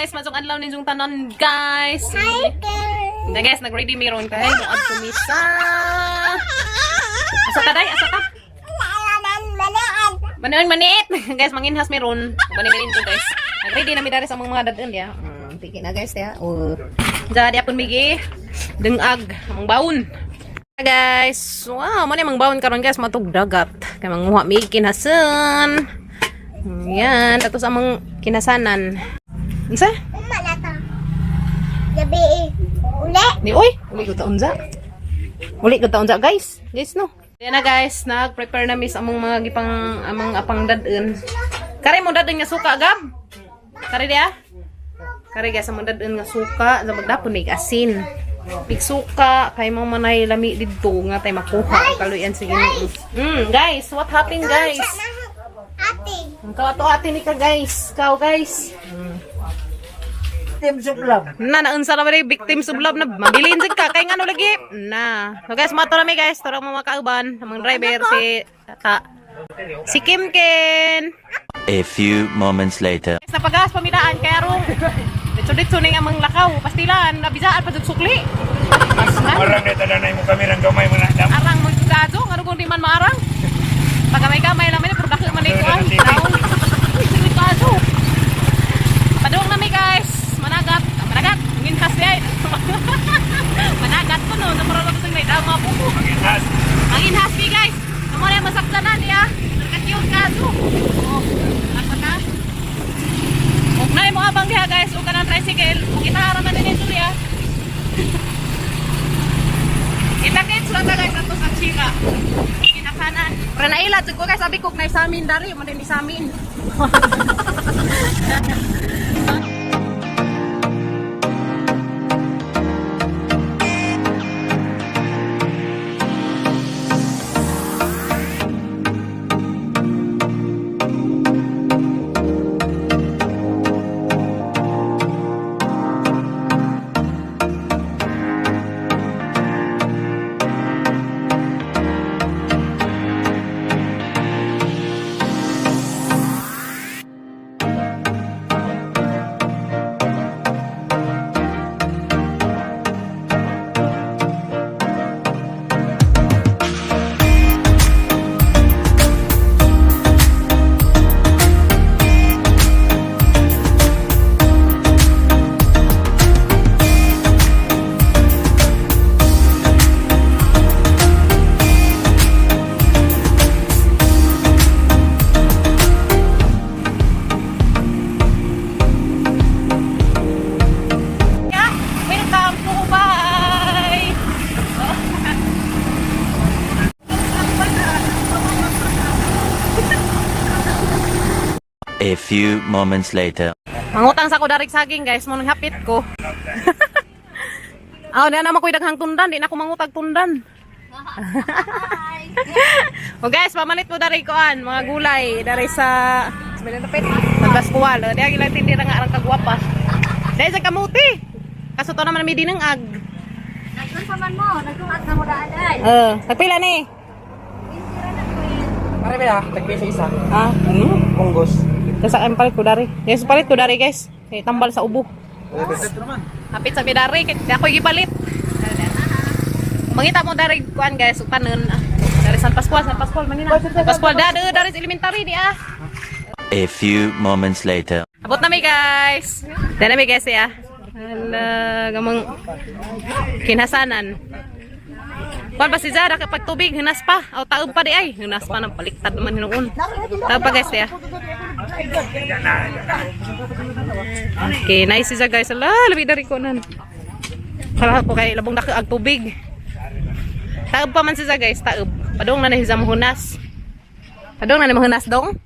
Guys, masok adlaw ninyong tanan, guys. Hi, guys. Na guys, nag-ready mi ron kay moadto mi sa Asa ka day? Asa ka? Manoon maniit. Guys, manginhas mi ron. Bani mi to, guys. Nag-ready na mi dari sa mga dadon ya. Piki na, guys, ya. Oh. Jadi apon migi dengag among baon. Guys, wow, mo ni mang baon karon, guys, matug dagat. Kay manguha mi kinasan. Yan, tapos among kinasanan. Unsa? Uma na to. Gabi eh. Uli. Ni oy, uli ko ta unsa. Uli ko ta unsa, guys. Guys no. Yan na, guys, nag-prepare na mi sa among mga gipang among apang dadun. Kare mo dadun nga suka, Gab. Kare dia. Kare, guys, among dadun nga suka, sa magdapon mig asin. Mig suka kay mo manay lami didto nga tay makuha kaluyan sa Ginoo. Guys, what happened, guys? Ate. Ang kawato ate ni ka, guys. Kau, guys. Victims of love. Na naunsa na ba rin, victims of love na mabilin jud ka kay ngano lagi. Na. So guys, mato na mi, guys, tarong mga kauban, among driver si Tata. Si Kim Ken. A few moments later. Guys, napagas pamidaan kay arong. Ditso-ditso ning among lakaw, pastilan, nabisaan pa jud sukli. Paslan. Arang na tadanay mo kami rang gamay mo na dam. Arang mo gazo, ngano kung di man maarang. Pagamay-gamay lang man pero dako man iko ang taon. Uy, sige gazo. Padung na mi, guys. Managat, ah, managat. Nginhas di ay. Managat ko no, namaro lang sa may dama po ko. Manginhas. Ang inhas mi, guys. Amo na masaktanan niya. Nagka-cute gazo. Oh, nagpata. Ug nay mo abang diha, guys, ug kanang tricycle, ug itahara man din ito diha. Kita-kits lang ta, guys, ato sa chika. Kinakanan. Pero naila jud ko, guys, sabi ko nay sa amin dari, man din sa amin. Yeah, welcome to Ubay. A few moments later. Mangutang sa ko darig saging, guys, mo nang hapit ko. Aw, na naman ko'y daghang tundan, di na ako mangutag tundan. O guys, pamalit mo dari koan, mga gulay dari sa Pascual. Di ang ilang tindira nga arang kagwapa. Dahil sa kamuti. Kaso to naman may dinang ag. Nagkun pa man mo. Nagkun at na mo daan ay. Eh, tagpila ni. Pare ba, tagpisa isa. Ah, ano? Punggos. Kasi ang palit ko dari. Guys, palit ko dari, guys. Kay tambal sa ubo. Hapit sa bidari kay di ako gipalit. Mangita mo dari kuan, guys, utanon. Dari San Pascual, San Pascual manina. San Pascual da dari sa elementary di ah. A few moments later. Abot na mi, guys. Dala mi, guys, ya. Hala, gamang kinhasanan. Kuan pa si Zara kapag tubig, hinas pa. Aw taob pa di ay. Hinas pa ng paliktad naman hinuon. Taob pa, guys, ya. Okay, nice siya, guys. Ala, labi dari ko nan. Kala ko kay labong dako ag tubig. Taob pa man siya, guys, taob. Padong na na siya mahunas. Padong na na mahunas dong?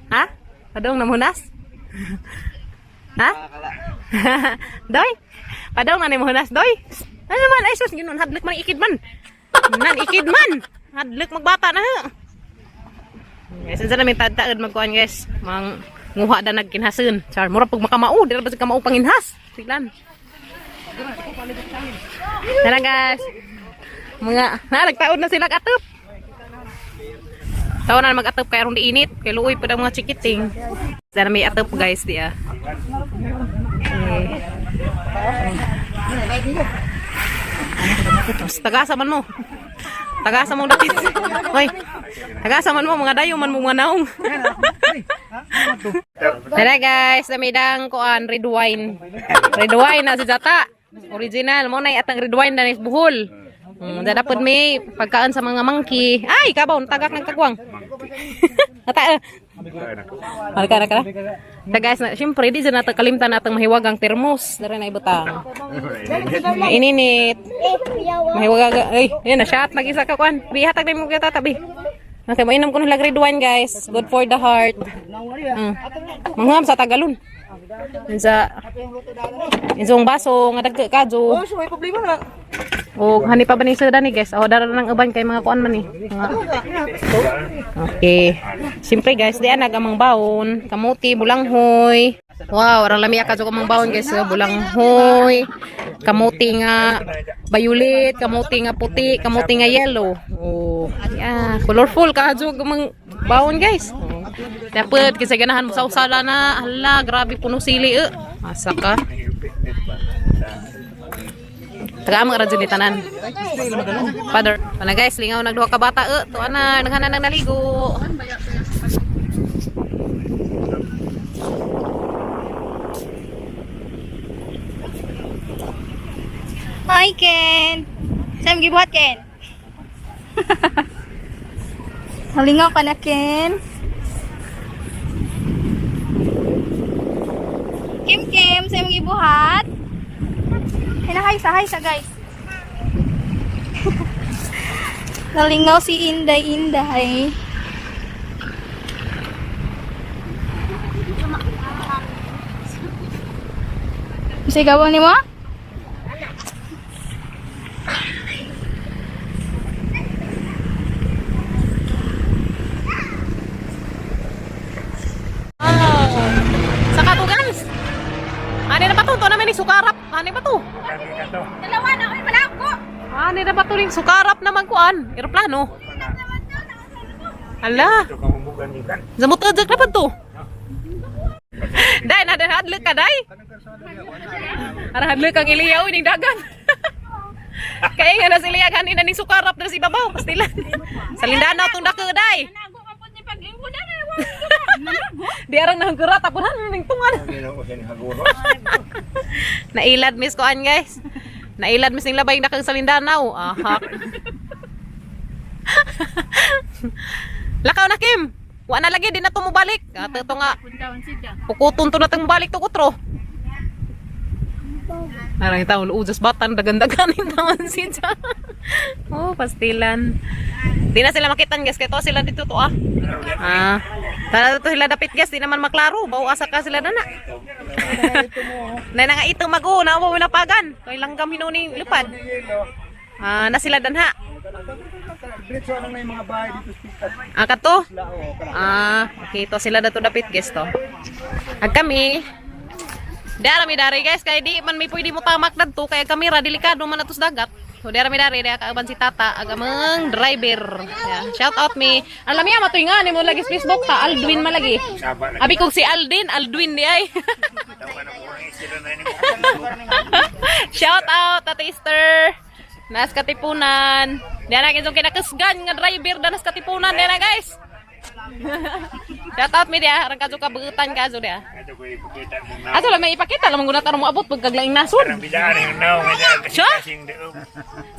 Ha? Padong na mahunas? Ha? Doy? Padong na ni mahunas, doy? Ano man? Ay sus, ginon hadlok man ikid man. Nan ikid man. Hadlok magbata na ha. Guys, unsa na may tad-taod magkuan, guys. Mang nguha da nagkinhasun. Char, mura pag makamao, di ra ba sa kamao panginhas. Siglan. Tara, guys. Mga na nagtaod na sila atop. Taon na mag-atop kay aron di init, kay luoy pa ang mga chikiting. Sana may atop, guys, di ah. Okay. Tagasa man mo. Tagasa mo dapit. Hoy. Tagasa man mo mga dayo man mo mga naong. Tara guys, namidang kuan red wine. Red wine na si Jata. Original mo na atang red wine na ni buhol. Dapat may pagkaan sa mga monkey. Ay, kabaw, tagak ng kagwang. Ata. Halika na ka. Ta guys, na, syempre di dyan natin kalimtan natang mahiwagang termos. Dara na ibutang. Ininit. Mahiwaga. Ay, yun na shot nag-isa ka kuan. Bi hatag na mo kita tabi. Okay, mainom ko ng red wine guys. Good for the heart. Mangham sa Tagalon. Sa Insong baso nga dagko kadyo. Oh, may problema na. O hani pa ba ni sa dani guys? O dara nang uban kay mga kuan man ni. Mga... Okay. Siyempre guys, di anag amang baon, kamuti, bulanghoy. Wow, arang lami ka amang baon guys, bulanghoy, kamuti nga violet, kamuti nga puti, kamuti nga yellow. Oh, yeah, colorful ka jud amang baon guys. Oh. Dapat kasi ganahan mo sa usala na, hala, grabe puno sili eh. Asa ka? Taga amang radyo ni tanan. Father, pana guys, lingaw nagduha ka bata eh. Tuwa na, naghana nang naligo. Hi, Ken! Saan gibuhat, Ken? Nalingaw ka na, Ken. Kim, Kim, saan gibuhat? Hi, sa, hi sa, guys. Nalingaw si Inday, Inday. Sigaw ni mo? Wow. Sa katugan. Ani na ba to? To naman ni sukarap. Ani ba to? Dalawa na, oy, malako! Ani na ba to ring sukarap naman kuan? Eroplano. Ala. Ito kamumugan ni kan. Zamutadjak na pa to. Day, na hadlok ka, day. Ara hadlok kang iliyaw ining dagan. Kaya nga na sila ganin na ning sukarap na si babaw pastilan. Sa Lindanaw tong dako day. Nago ka po ni pag-ingko na na. Di arang nahangkura tapunan ning tungan. Nailad miss koan guys. Nailad miss ning labay dakang sa Mindanao. Aha. Lakaw na Kim. Wa na lagi di na to mobalik. Ato to nga pukuton to na tang balik to utro. Arang taon ujas batan dagan-dagan ning taon siya. Oh, pastilan. Di na sila makitan guys kay to sila dito to ah. Ah. Tara to sila dapit guys, di naman maklaro. Bawa asa ka sila dana. Nay nga ito mago na mo napagan. Kay langgam hinuni lupad. Ah, na sila danha. Diretso na yung mga bahay dito sa Pikas. Ah, kato? Ah, okay. To sila dato dapit guys to. Ag kami. Dara mi dari guys kay di man may pwede mo tamak dadto kay kamera delikado man atos dagat. So dara mi dari dia kaaban si Tata ag amang driver. Yeah. Shout out mi. Alam niya matoy nga nimo lagi sa Facebook ta Aldwin malagi. Saba lagi. Abi kog si Aldin, Aldwin di ay. Tawa na ko ang sila na ini. Shout out Ate Esther. Nas Katipunan. Diyan na kitong kinakasgan nga driver danas Katipunan diyan na guys. Shout out mi diya, arang kadyo kabutan kadyo diya. Ito ko ipakita mo na. Ato lang may ipakita lamang guna tarong moabot pagkaglaing nasod. Parang bidaan yung naong nga Siya? kasing daog.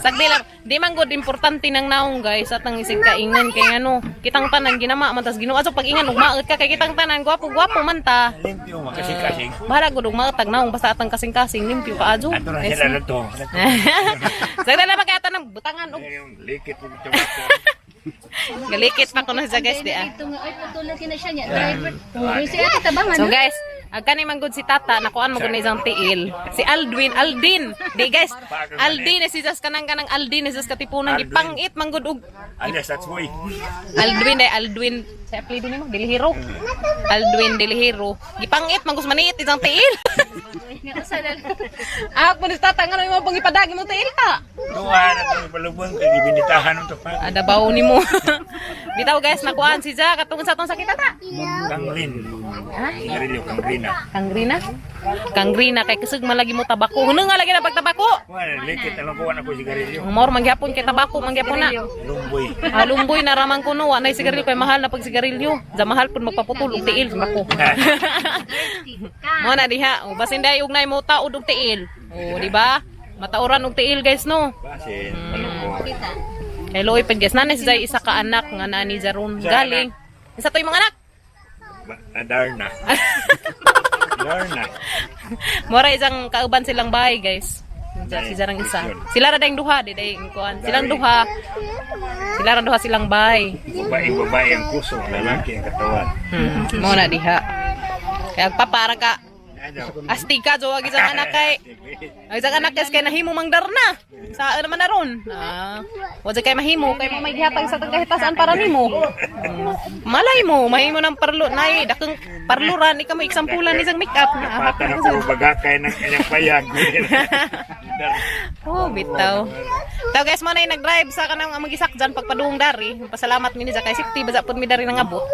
Sagdi lang, di man gud importante ng naong guys at ang isig kaingan kay ano, kitang tanan ginama man tas Ginoo ato pag ingan ugmaot ka kay kitang tanan gwapo gwapo man ta. Limpyo mo kasing-kasing. Bahala gud ugmaot tag naong basta atang kasing-kasing limpyo ka adyo. Ato na sila na to. Sagdi lang kaya tanang butangan og Yung likit mo ito. galikit pa kuno siya guys di ah. Ito nga, ay, patulan na siya niya. Driver. Uy, siya ate, tabangan. So guys, ag kani man gud si Tata nakuan mo gud na isang tiil. Si Aldwin, Aldin. Di guys, Aldin si jas kanang kanang Aldin si jas Katipunan Aldwin. gipangit man gud og Alias that's boy. Aldwin ay Aldwin. Sa apelyido nimo Delihero. Aldwin Delihero. Gipangit man kus maniit isang tiil. Ah, kun tata ngano imo pangipadag imong tiil ta. Duha na ito palubong kay gibinitahan ito pa. Ada bawo nimo. Bitaw guys, nakuan si Ja katong sa atong sakit tata. Kangrin. Sigarilyo, kangrina. Kangrina? Kangrina kay kusog man lagi mo tabako. Huno nga lagi na pagtabako. Wala, likit alam ko ako sigarilyo. Mor mangyapon kay tabako mangyapon na. Lumboy. Halumboy na ramang kuno wa nay sigarilyo kay mahal na pag sigarilyo. Za mahal pud magpaputol og tiil bako. Mo na diha. O basin day og nay mo taod og tiil. O di ba? Matauran og tiil guys no. Basin, palubong. Kay Loy pud guys nanay si Zay isa ka anak nga naa ni Jaron galing. Isa to imong anak. Darna. Darna. Mora isang kauban silang bahay guys. Si Jarang isa. Sila ra dayng duha di day kuan. Silang duha. Sila ra duha silang bahay. Babae, babae ang puso, lalaki ang katawan. Mo na diha. Kaya agpapara ka. Ano? Astig ka, jowa isang anak kay. Ang isang anak guys kay nahimo mang darna. Sa naman na ron. Ah, wa kay mahimo kay mo may gihatag sa tagahitasaan para nimo. Malay mo, mahimo ng parlo nay dakong parluran ikaw mo exampulan isang makeup na. Pata na ko bagakay ng kanyang payag. Oh, bitaw. Taw guys, mo na yung nag-drive sa kanang magisak dyan pagpadung dari. Pasalamat mi ni sa kay safety baza pud mi dari nangabot.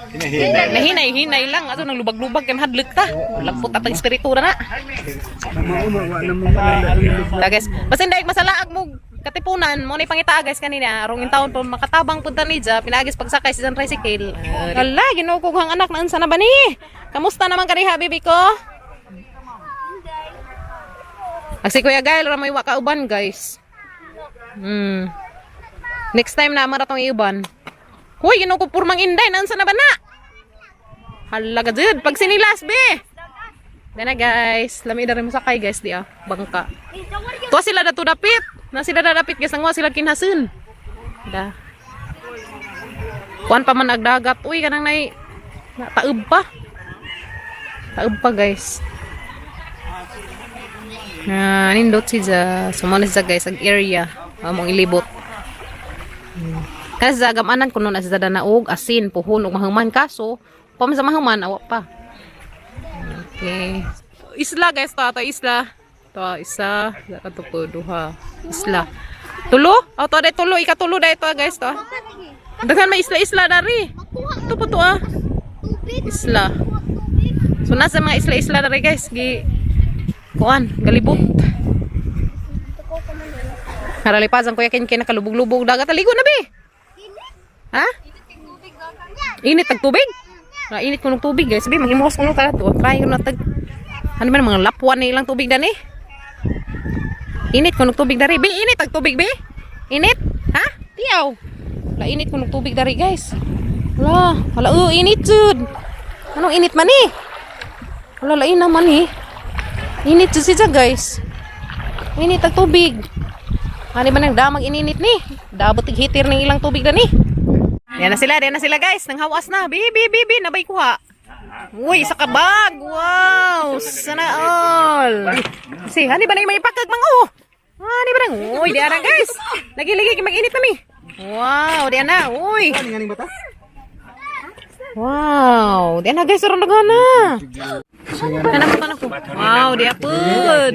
Hinahinay. Nahinay, hinay lang ato nang lubag-lubag kay mahadlok ta. Lagpot atang espiritu na na. Mauna, wa na mo na. Ta guys, basin daig masalaag mo katipunan mo na pangita guys kanina arong in taon po makatabang punta ni Ja pinagis pagsakay sa tricycle. Ala, Ginoo ko ang anak na unsa na ba ni? Kamusta naman kani habibi ko? Ag si Kuya Gael ra may wa kauban guys. Next time na amara tong iuban. Hoy, Ginoo ko purmang inday na unsa na ba na? Hala ka jud pag sinilas be. Dana guys, lami na rin mo sakay guys di ah, bangka. Tuwa sila dato dapit. Na sila dapit guys, nangwa sila kinhasun. Da. Kuan pa man agdagat. Uy, kanang nay na taub pa. Taub pa guys. Na nindot si Ja. Sumala si Ja guys ag area among ilibot. Kasi sa gamanan kuno na si Ja og asin puhon ug mahuman kaso pa man sa mahuman awa pa. Okay. Isla guys to ato isla. To isa, kato po duha. Isla. Tulo? Oh, to day tulo, ikatulo day to guys to. Daghan may isla-isla dari. Ito po to ah. Isla. So nasa mga isla-isla dari guys, gi kuan, galibot. Naralipasan kuya kin kay nakalubog-lubog dagat aligo na be. Ha? Init tag tubig? Na init ko ng tubig guys. Sabi mangimuhos ko ng tara to. Try ko na tag ano man mga lapwan na ilang tubig dani. Init ko ng tubig dari. Be, init tag tubig be. Init? Ha? Tiyaw. La init ko ng tubig dari guys. Wala, wala oh, init jud. Anong init man eh? Wala lain naman eh. Init jud siya guys. Init ang tubig. Ano ba nang damag ininit ni? Dabot tig hitir ng ilang tubig dani. Yan na sila, yan na sila guys. Nang hawas na. Bi, bi, bi, bi. Nabay kuha. Uy, isa ka bag. Wow. Sana all. Si, hani ba na yung may ipakag mga oh? Hani ba na? Uy, di na guys. Lagi-lagi, mag-init na mi. Wow, di na. Uy. Nganing bata? Wow, di na guys, sarang nagana. Nanapot na ako. Wow, di apod.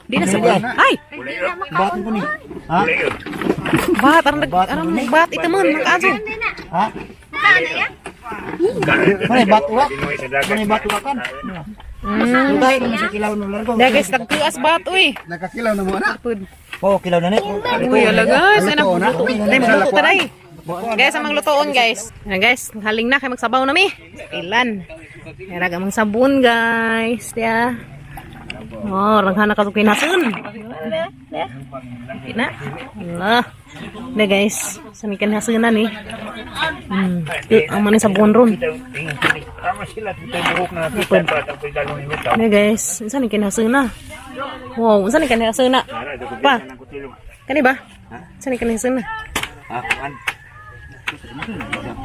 Di na sa Ay, Batin ko ni. Ha? bat, arang nag arang bat ito man, nakaso. Ha? Mane batwa? Mane batwa kan? Dahil naman sa kilaw ng largo. Di guys, nagtuas bat, uy. Nakakilaw na mo anak. Apod. Oh, kilaw na ni. Uy, ala guys, ay nagluto. Ay, magluto ta day. Guys, ang maglutoon guys. Ayan guys, haling na kay magsabaw na mi. Ilan? Meron ka sabon guys. Ya. Oh, ranghana ka kinasun. Na. Allah. Na guys, sa mi kinasun na ni. Ang maning sabon ron. Tama sila, dito buhok na nakita pa, tapos galong ilutaw. Na guys, unsa ni kinasun na? Wow, unsa ni kinasun na? Pa. Kani ba? Unsa ni kinasun na? Ah, kuan.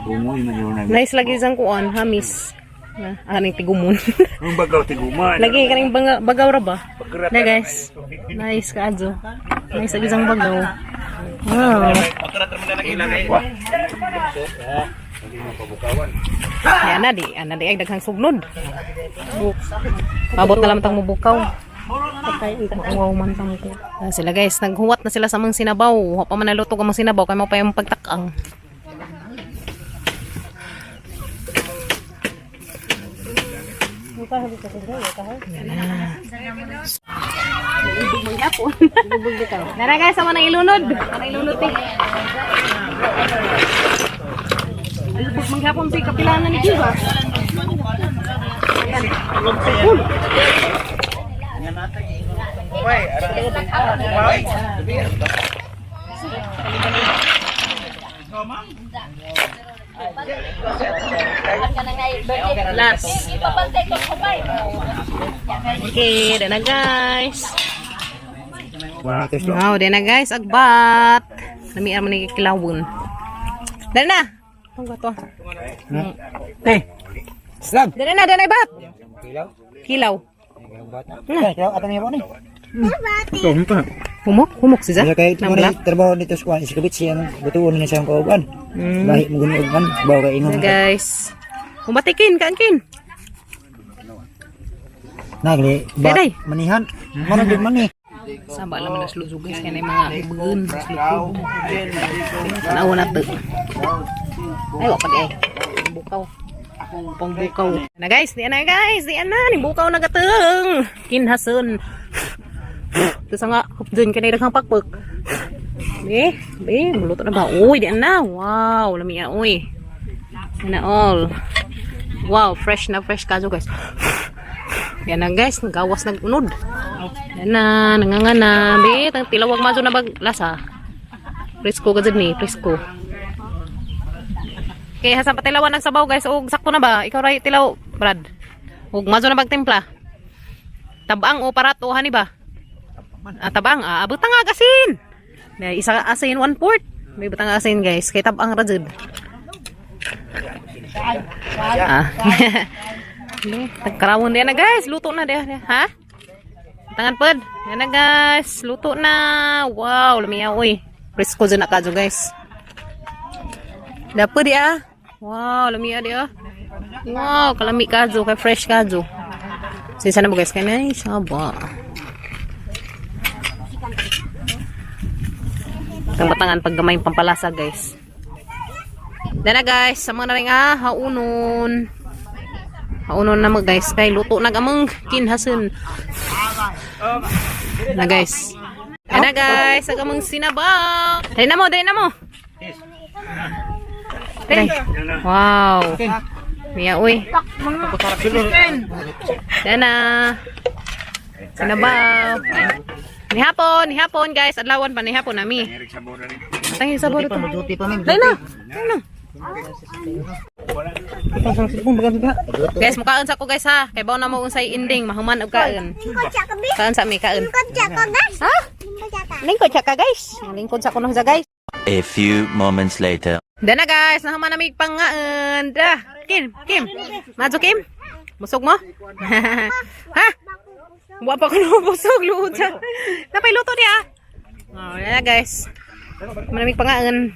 Bungoy man yun. Nice lagi isang kuan, hamis. Na, aning tigumon. Ang bagaw tiguman. lagi kaning banga, bagaw ra ba? Na guys. Nice kaadyo. Nice lagi isang bagaw. Wow. Yan na di, ana di ay daghang sugnod. Abot na lang tang mubukaw. Wow man tang ko. Ah, sila guys, naghuwat na sila sa mga sinabaw. Wa pa man naluto ang mga sinabaw kay mo pa yung pagtakang. Yan na. Nara guys, sama nang ilunod. Sama ilunod eh. Ilubog manghapon si kapilanan ni Kiba. Last. Okay, dana guys. Wow, dana guys, agbat. Nami man ni kilawon. Dana na. Tunggo to. Te. Slag. Dana na, dana bat. Kilaw. Kilaw. Kilaw ato niya po ni. Humok, humok siya. Kaya kay mo Nang ni trabaho nito sa kuan isikabit siya ano butuon niya siyang kauban. Lahi mo guni og kan bawo kay ingon. Dana guys. Kumatikin, kaangkin. Nagli ba Day, day. manihan. Mano gud man ni. Saba naman na sluso guys, kaya na yung mga bugun, slukod. Tanawa na to. Ay, wapag eh. Bukaw. Pangbukaw. Na guys, di na guys, di na. Ni bukaw na gateng. Kinhason. Ito sa nga, dun ka na daghang pakpak. Be, be, muluto na ba? Uy, di na. Wow, lami uy. Na all. Wow, fresh na fresh kaso guys. Yan na guys, nagawas nag-unod. Yan na, nanganga na. Be, tang tilawag maso na bag lasa. Presko ka dyan ni, presko. Okay, hasan patilawan ang sabaw guys. Og sakto na ba? Ikaw ray tilaw, Brad. Og maso na bag timpla. Tabang o parat o hani ba? Ah, tabang. Ah, abot nga asin. May isa asin, 1/4. May butang asin guys. Kay tabang ra jud. Ah. Tagkarawon din na guys, luto na diha. Ha? Tangan pod. Yan na guys, luto na. Wow, lamiya oy. Presko dyan na kadyo guys. Dapat dia. Wow, lamiya dia. Wow, kalami kadyo, kay fresh kadyo. Sinsa na mo guys, kay na saba. Ang batangan pag gamay yung pampalasa guys. Dana guys, sa mga na rin ah, haunon. Haunon na mo guys, kay luto na gamang kinhason. Na guys. Ana guys, ang amang sinabaw. Dali na mo, dali na mo. Dali. Wow. Mia, uy. Dana. Sinabaw. Ni hapon, ni hapon guys. Adlawan pa ni hapon nami. Tangin sa boro to. Duty pa min. Dali na. Dali na. Guys, mukaon sa ko guys ha. Kay bawo na mo unsay ending, mahuman og kaon. Lingkod siya ka, be. Kaon sa mi kaon. Lingkod siya ka, guys. Ha? Lingkod siya ka. Lingkod siya ka guys. Lingkod sa kuno sa guys. A few moments later. Dana guys, nahuman na mi pangaan. Da. Kim, Kim. Madzo Kim. Busog mo? Ha? Wa pa ko busog luod sa. Napay luto niya. Oh, dana guys. Manamig pangaan.